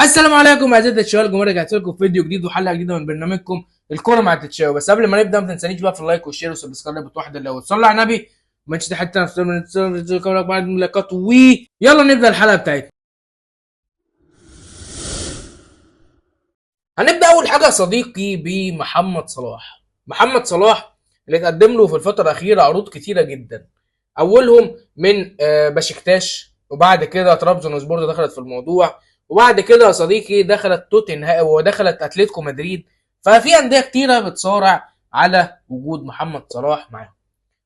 السلام عليكم اعزائي التتشاوي الجمهور، رجعت لكم في فيديو جديد وحلقه جديدة من برنامجكم الكورة مع التتشاوي. بس قبل ما نبدا ما تنسانيش بقى في ال like وال share وال subscribe وتوحد لو تصلي على النبي، ما تنساش حتى بعد اللايكات، ويلا نبدا الحلقة بتاعتنا. هنبدا اول حاجة يا صديقي بمحمد صلاح. محمد صلاح اللي اتقدم له في الفترة الاخيرة عروض كتيرة جدا، اولهم من بشكتاش، وبعد كده ترابزون سبورت دخلت في الموضوع، وبعد كده يا صديقي دخلت توتنهام ودخلت اتلتيكو مدريد. ففي اندية كتيرة بتصارع على وجود محمد صلاح معاهم.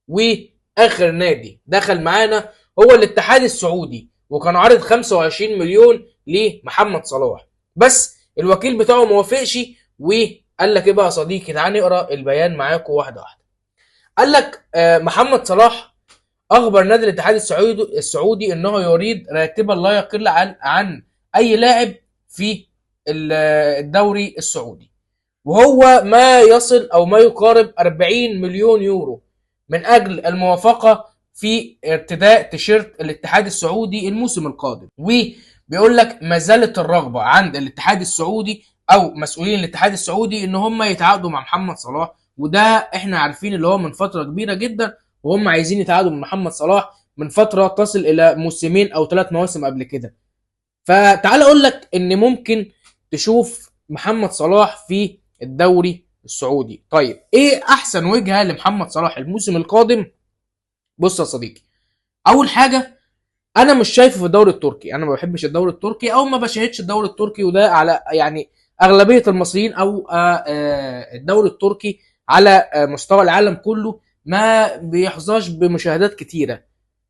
واخر نادي دخل معانا هو الاتحاد السعودي، وكان عارض 25 مليون لمحمد صلاح، بس الوكيل بتاعه ما وافقش وقال لك ايه بقى يا صديقي؟ تعال نقرا البيان معاكم واحدة واحدة. قال لك محمد صلاح اخبر نادي الاتحاد السعودي انه يريد راتبا لا يقل عن اي لاعب في الدوري السعودي، وهو ما يصل او ما يقارب 40 مليون يورو، من اجل الموافقة في ارتداء تيشيرت الاتحاد السعودي الموسم القادم. وبيقول لك ما زالت الرغبة عند الاتحاد السعودي او مسؤولين الاتحاد السعودي ان هم يتعاقدوا مع محمد صلاح، وده احنا عارفين اللي هو من فترة كبيرة جدا وهم عايزين يتعاقدوا مع محمد صلاح من فترة تصل الى موسمين او 3 مواسم قبل كده. فتعال اقول لك ان ممكن تشوف محمد صلاح في الدوري السعودي. طيب ايه احسن وجهة لمحمد صلاح الموسم القادم؟ بص يا صديقي، اول حاجة انا مش شايفه في الدوري التركي، انا ما بحبش الدوري التركي او ما بشاهدش الدوري التركي، وده على اغلبية المصريين او الدوري التركي على مستوى العالم كله ما بيحظاش بمشاهدات كتيرة.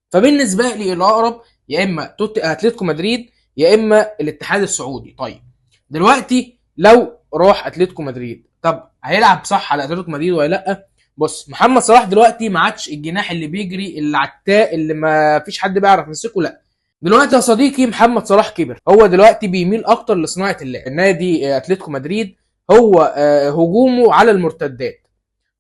فبالنسبة لي الاقرب يا اما اتلتيكو مدريد يا اما الاتحاد السعودي. طيب دلوقتي لو راح اتلتيكو مدريد، طب هيلعب صح على اتلتيكو مدريد ولا لا؟ بص، محمد صلاح دلوقتي ما عادش الجناح اللي بيجري اللي عتاق اللي ما فيش حد بيعرف يمسكه، لا دلوقتي يا صديقي محمد صلاح كبر، هو دلوقتي بيميل اكتر لصناعة اللعب. النادي اتلتيكو مدريد هو هجومه على المرتدات،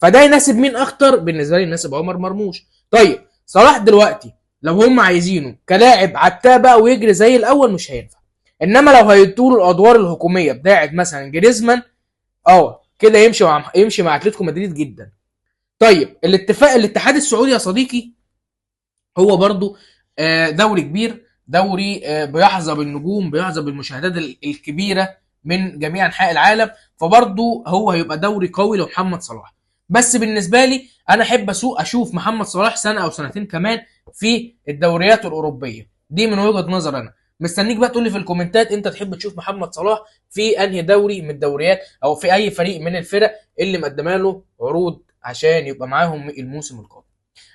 فده يناسب مين اكتر؟ بالنسبة لي يناسب عمر مرموش. طيب صلاح دلوقتي لو هم عايزينه كلاعب عتاب بقى ويجري زي الاول مش هينفع، انما لو هيدوا له الادوار الهجومية بتاعه مثلا جريزمان، كده يمشي مع اتلتيكو مدريد جدا. طيب الاتحاد السعودي يا صديقي هو برضو دوري كبير، دوري بيحظى بالنجوم، بيحظى بالمشاهدات الكبيرة من جميع انحاء العالم، فبرضو هو هيبقى دوري قوي لمحمد صلاح. بس بالنسبة لي انا احب اشوف محمد صلاح سنة او سنتين كمان في الدوريات الاوروبية دي من وجهه نظر انا. مستنيك بقى تقول لي في الكومنتات انت تحب تشوف محمد صلاح في انهي دوري من الدوريات او في اي فريق من الفرق اللي مقدمه له عروض عشان يبقى معاهم الموسم القادم.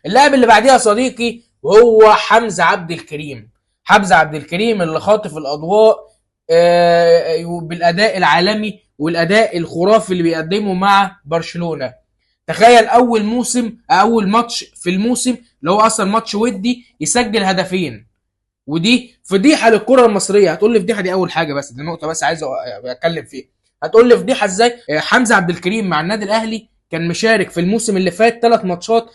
اللاعب اللي بعديها يا صديقي وهو حمزة عبد الكريم. حمزة عبد الكريم اللي خاطف الاضواء بالاداء العالمي والاداء الخرافي اللي بيقدمه مع برشلونة. تخيل اول ماتش في الموسم اللي هو اصلا ماتش ودي يسجل هدفين، ودي فضيحة للكرة المصرية. هتقول لي فضيحة، دي اول حاجة، بس دي نقطة بس عايز اتكلم فيها. هتقول لي فضيحة ازاي؟ حمزة عبد الكريم مع النادي الاهلي كان مشارك في الموسم اللي فات 3 ماتشات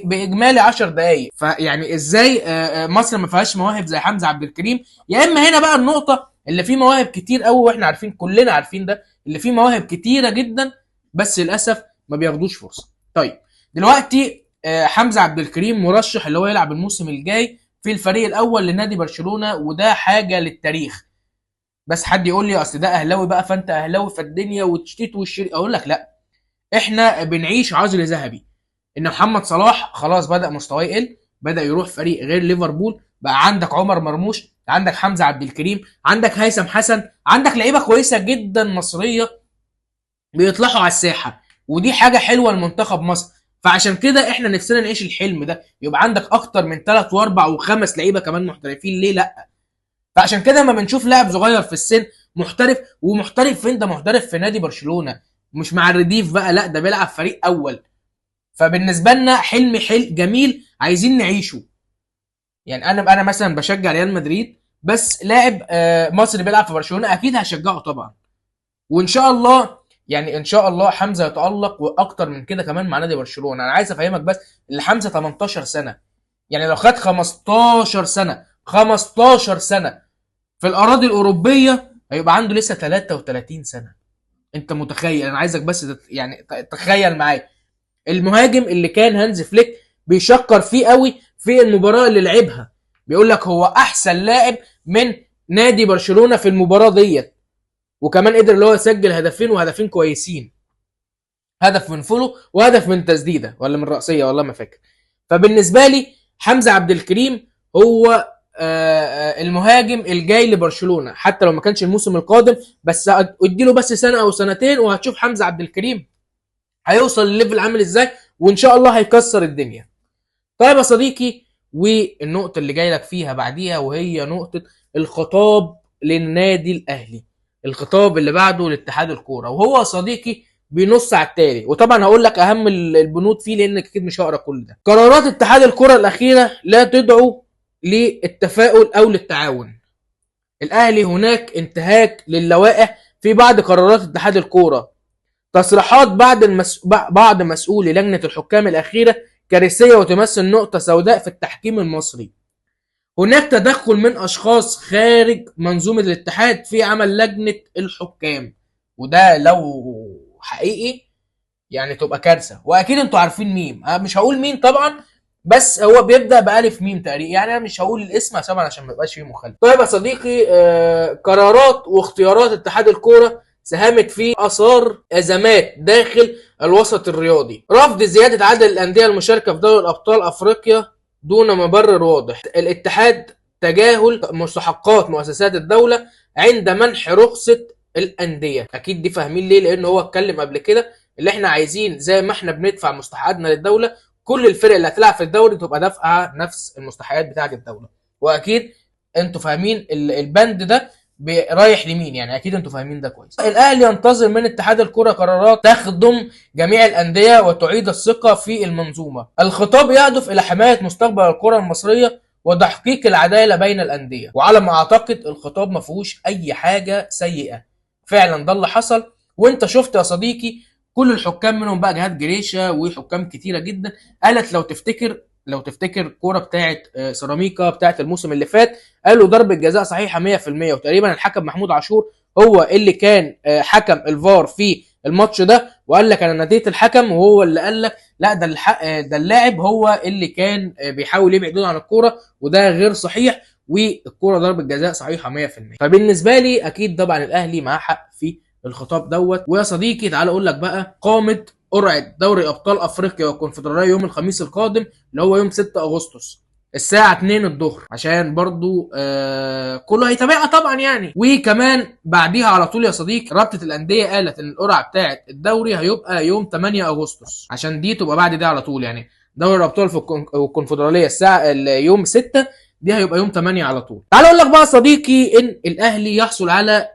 باجمالي 10 دقائق، فيعني ازاي مصر ما فيهاش مواهب زي حمزة عبد الكريم؟ يا اما هنا بقى النقطة اللي فيه مواهب كتير قوي، واحنا عارفين كلنا عارفين ده، اللي فيه مواهب كتيرة جدا بس للاسف ما بياخدوش فرصة. طيب دلوقتي حمزة عبد الكريم مرشح اللي هو يلعب الموسم الجاي في الفريق الاول لنادي برشلونة، وده حاجة للتاريخ. بس حد يقول لي اصل ده اهلاوي بقى، فانت اهلاوي فالدنيا وتشتيت والشريك، اقول لك لا، احنا بنعيش عصر ذهبي. ان محمد صلاح خلاص بدا مستواه يقل، بدا يروح فريق غير ليفربول، بقى عندك عمر مرموش، عندك حمزة عبد الكريم، عندك هيثم حسن، عندك لعيبة كويسة جدا مصرية بيطلعوا على الساحة، ودي حاجة حلوة لمنتخب مصر. فعشان كده احنا نفسنا نعيش الحلم ده، يبقى عندك اكتر من 3 و4 و5 لعيبة كمان محترفين، ليه لا؟ فعشان كده ما بنشوف لاعب صغير في السن محترف، ومحترف فين؟ ده محترف في نادي برشلونة، مش مع الرديف بقى، لا ده بيلعب فريق اول. فبالنسبه لنا حلم جميل عايزين نعيشه. انا مثلا بشجع ريال مدريد، بس لاعب مصري بيلعب في برشلونة اكيد هشجعه طبعا. وان شاء الله ان شاء الله حمزة يتالق واكتر من كده كمان مع نادي برشلونة. انا عايز افهمك بس اللي حمزة 18 سنة، يعني لو خد 15 سنة، 15 سنة في الاراضي الاوروبية هيبقى عنده لسه 33 سنة. انت متخيل؟ انا عايزك بس يعني تخيل معايا المهاجم اللي كان هانز فليك بيشكر فيه قوي في المباراة اللي لعبها، بيقول لك هو احسن لاعب من نادي برشلونة في المباراة ديت، وكمان قدر اللي هو يسجل هدفين وهدفين كويسين، هدف من فولو وهدف من تسديده ولا من رأسية والله ما فاكر. فبالنسبه لي حمزة عبد الكريم هو المهاجم الجاي لبرشلونة، حتى لو ما كانش الموسم القادم، بس اديله بس سنة او سنتين وهتشوف حمزة عبد الكريم هيوصل لل level عامل ازاي، وان شاء الله هيكسر الدنيا. طيب يا صديقي، والنقطة اللي جاي لك فيها بعديها وهي نقطة الخطاب للنادي الاهلي، الخطاب اللي بعده لاتحاد الكورة، وهو يا صديقي بينص على التالي، وطبعا هقول لك اهم البنود فيه لان اكيد مش هقرا كل ده. قرارات اتحاد الكره الاخيرة لا تدعو للتفاؤل او للتعاون. الاهلي هناك انتهاك للوائح في بعض قرارات اتحاد الكورة. تصريحات بعض مسؤولي لجنة الحكام الاخيرة كارثية وتمثل نقطة سوداء في التحكيم المصري. هناك تدخل من اشخاص خارج منظومة الاتحاد في عمل لجنة الحكام، وده لو حقيقي يعني تبقى كارثة، واكيد انتوا عارفين مين، انا مش هقول مين طبعا، بس هو بيبدا بالف ميم تقريبا، يعني انا مش هقول الاسم طبعا عشان ما يبقاش فيه مخالفة. طيب يا صديقي، قرارات واختيارات اتحاد الكورة ساهمت في اثار ازمات داخل الوسط الرياضي. رفض زيادة عدد الاندية المشاركة في دوري الابطال افريقيا دون مبرر واضح. الاتحاد تجاهل مستحقات مؤسسات الدولة عند منح رخصه الاندية. اكيد دي فاهمين ليه، لان هو اتكلم قبل كده اللي احنا عايزين زي ما احنا بندفع مستحقاتنا للدولة، كل الفرق اللي هتلعب في الدوري تبقى دافعه نفس المستحقات بتاعه الدولة. واكيد انتوا فاهمين البند ده رايح لمين، يعني اكيد انتوا فاهمين ده كويس. الاهلي ينتظر من اتحاد الكره قرارات تخدم جميع الاندية وتعيد الثقة في المنظومة. الخطاب يهدف الى حماية مستقبل الكره المصرية وتحقيق العدالة بين الاندية. وعلى ما اعتقد الخطاب ما فيهوش اي حاجة سيئه، فعلا ده اللي حصل. وانت شفت يا صديقي كل الحكام منهم بقى جهاد جريشه وحكام كتيرة جدا قالت، لو تفتكر الكورة بتاعه سيراميكا بتاعه الموسم اللي فات، قالوا ضربه جزاء صحيحه 100%، وتقريبا الحكم محمود عاشور هو اللي كان حكم الفار في الماتش ده، وقال لك انا ناديت الحكم وهو اللي قال لك لا ده اللاعب هو اللي كان بيحاول يبعد عن الكورة، وده غير صحيح، والكوره ضربه جزاء صحيحه 100%. فبالنسبه لي اكيد طبعا الاهلي معاه حق في الخطاب دوت. ويا صديقي تعال اقول لك بقى، قامت قرعه دوري ابطال افريقيا والكونفدراليه يوم الخميس القادم اللي هو يوم 6 اغسطس الساعة 2 الظهر، عشان برضو كله هيتابعها طبعا يعني. وكمان بعديها على طول يا صديقي رابطه الاندية قالت ان القرعة بتاعه الدوري هيبقى يوم 8 اغسطس، عشان دي تبقى بعد دي على طول، يعني دوري الابطال في الكونفدراليه الساعة يوم 6 دي هيبقى يوم 8 على طول. تعال اقول لك بقى صديقي ان الاهلي يحصل على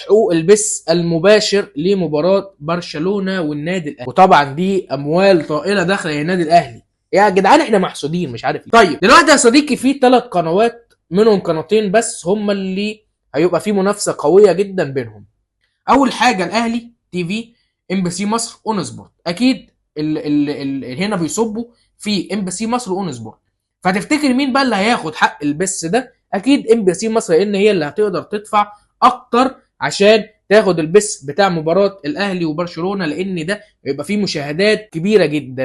حقوق البث المباشر لمباراة برشلونة والنادي الاهلي، وطبعا دي اموال طائلة داخله للنادي الاهلي. يا جدعان احنا محسودين مش عارف ليه. طيب دلوقتي يا صديقي في 3 قنوات، منهم قناتين بس هم اللي هيبقى في منافسه قوية جدا بينهم. اول حاجة الاهلي TV، ام بي سي مصر، اون سبورت. اكيد ال هنا بيصبوا في ام بي سي مصر واون سبورت. فتفتكر مين بقى اللي هياخد حق البث ده؟ اكيد ام بي سي مصر، لان هي اللي هتقدر تدفع اكتر عشان تاخد البث بتاع مباراة الاهلي وبرشلونة، لان ده بيبقى فيه مشاهدات كبيرة جدا.